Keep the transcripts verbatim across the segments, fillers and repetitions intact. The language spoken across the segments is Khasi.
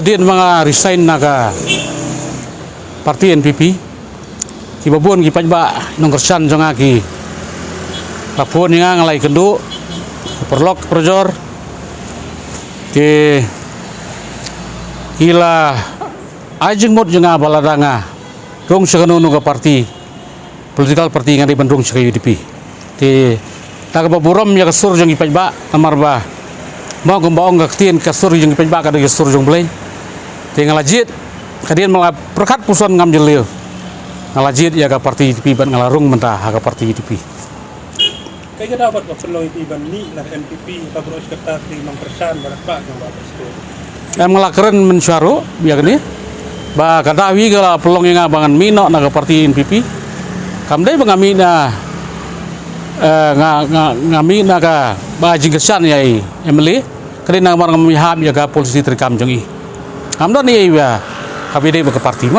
Hadien ba nga resign na ka party N P P, kiba bun ki paidbah nongkyrshan jong nga ki la phone ïa nga, nga la ïakynduh, paralok parajor, ki, ki la ai jingmut jong nga ba lada nga rung sha kano kano ka party, political party, nga dei ban rung sha ka U D P. Te da kaba burom ïa ka sur jong ki paidbah, namar ba mo kumba ong ka ktien, ka sur jong ki paidbah ka dei ka sur jong U Blei. Te nga la jied, hadien ba la pyrkhat puson ngam jylliew, nga la jied ïa ka party U D P bad nga la rung mynta ha ka party U D P. Kaei ka daw bad ba pynlong ïa phi ban mih na ka N P P, ka baroh shi katta ki nongkyrshan ba la kba jong Bah Prestone? Em, nga la kren mynshuwa ruh ïa kane ba ka daw hi ka la pynlong ïa nga ba ngan mih noh na ka party N P P. Kam dei ba nga mih na, eh, nga, nga, nga mih na kaba ai jingkyrshan ïa i M L A. Ka dei namar ngam ïahap ïa ka polisi treikam jong i. Ngam don ei ei ba haba ïadei bad ka party mo.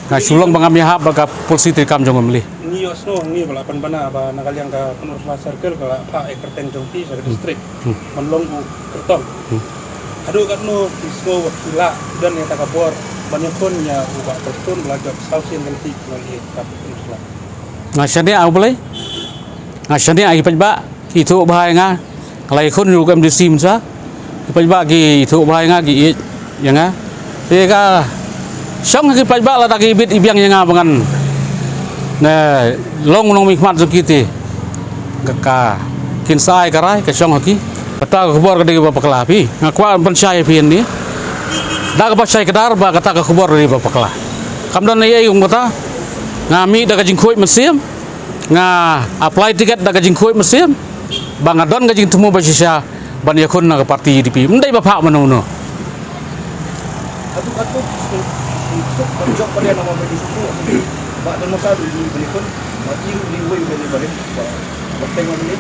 Nga shu long ba ngam ïahap bad ka polisi treikam jong i M L A. Ngi ïohsngew hangne ba la pynbna ba na ka liang ka Pynursla Circle ka la phah ïa kyrteng jong phi sha ka district ban long u kyrtong. Haduh katno phi sngew ba phi lah don ïa kata ka bor ban ïakhun ïa u Bah Prestone ba la jop saw sien ka lynti ba la ïa ka Pynursla? Nga shaniah ha U Blei, nga shaniah ha ki paidbah, ki ithuh bha ïa nga. Nga la ïakhun ruh kum M D C mynta, ki paidbah ki ithuh bha ïa nga, ki ïeit ïa nga. Te ka shong ha ki paidbah lada ki bit i biang ïa nga ba ngan long u nongmihkhmat jong ki te ka, ka kin sa ai ka rai, ka shong ha ki. Kata ka khubor ka dei kaba bakla phi, nga kwah ban shai ïa phi hangne da kaba shai kdar ba kata ka khubor ka dei kaba bakla. Kam don ei ei kum kata. Nga mih da ka jingkhuid mynsiem, nga apply ticket da ka jingkhuid mynsiem ba nga don ka jingthmu ba shisha ban ïakhun na ka party U D P. Ym dei ba phah mano mano. Haduh katno phi suk ban jop ba dei namar ba ki suk ba don masa ruh ban ïakhun ba i ruh i wei ban ïa ba dei ba teng ba dei.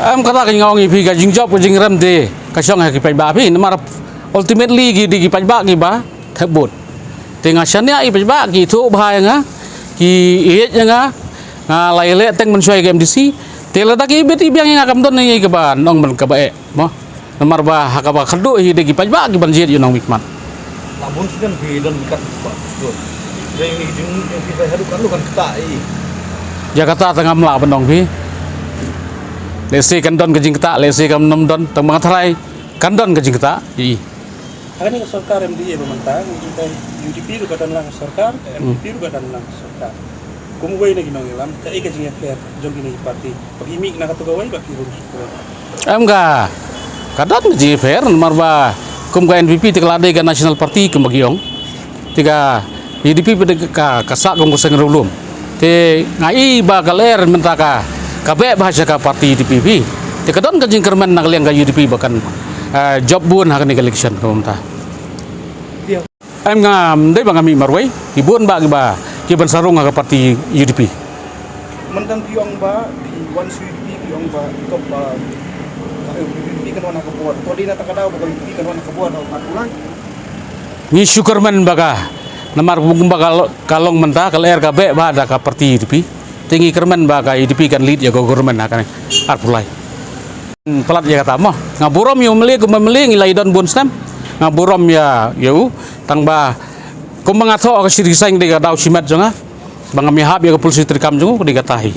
Em, kata ka jingong ïa phi, ka jingjop ka jingrem te ka shong ha ki paidbah phi, namar ultimately ki dei ki paidbah kiba thep vote. Te nga shaniah ïa ki paidbah, ki ithuh bha ïa nga, ki ïeit ïa nga. Nga la ïaleh teng mynshuwa ïa ka M D C. Te lada ki bit i biang ïa nga kam don ei ei kaba nong ban kaba eh mo. Namar ba ha kaba khatduh hi dei ki paidbah kiban jied ïa u nongmihkhmat. La bun snem phi don kat ba don. Dei ni jing ïa phi ba haduh katno kan ktah i. Ïa kata te ngam lah ban ong phi. Lehse kan don ka jingktah, lehse kan ym don, tang ba nga tharai kan don ka jingktah. Ïa i. Ha kane ka sorkar M D A ba mynta, ngi ïohi ba U D P ruh ka don lang ka sorkar, ka N P P ruh ka don lang ka sorkar. Kum uwei na ki nongïalam, kaei ka jingïapher jong kine ki party ba phi mih na kato kawei ba phi rung sha kawei? Em, ka, ka don ka jingïapher namar ba kum ka N P P te ka la dei ka national party kumba ki ong. Te ka U D P pat ka, ka sah kum ka seng riewlum. Te nga i ba ka lyer mynta ka, ka beh bha sha ka party U D P phi. Te ka don ka jingkyrmen na ka liang ka U D P ba kan, eh, jop bun ha kane ka election ka mynta. Em, ngam dei ba nga mih marwei, ki bun bah kiba, kiban sa rung ha ka party U D P. Mynta phi ong ba phi wan sha U D P, phi ong ba top, ah, ka U D P kan wan ha ka bor. To dei na kata ka daw ba ka U D P kan wan ha ka bor ha u Arphew Lai. Ngi shu kyrmen ba ka, namar ba ka lo-, ka long mynta ka lyer ka beh bha da ka party U D P. Te ngi kyrmen ba ka U D P kan lead ïa ka government ha kane Arphew Lai. Palat ïa kata mo. Nga burom ïa u M L A, kum u M L A ngi la ïadon bun snem. Nga burom ïa, ïa u. Tang ba kumba nga thoh ha ka shi resign, dei ka daw shimet jong nga ba ngam ïahap ïa ka polisi treikam jong u, dei kata hi.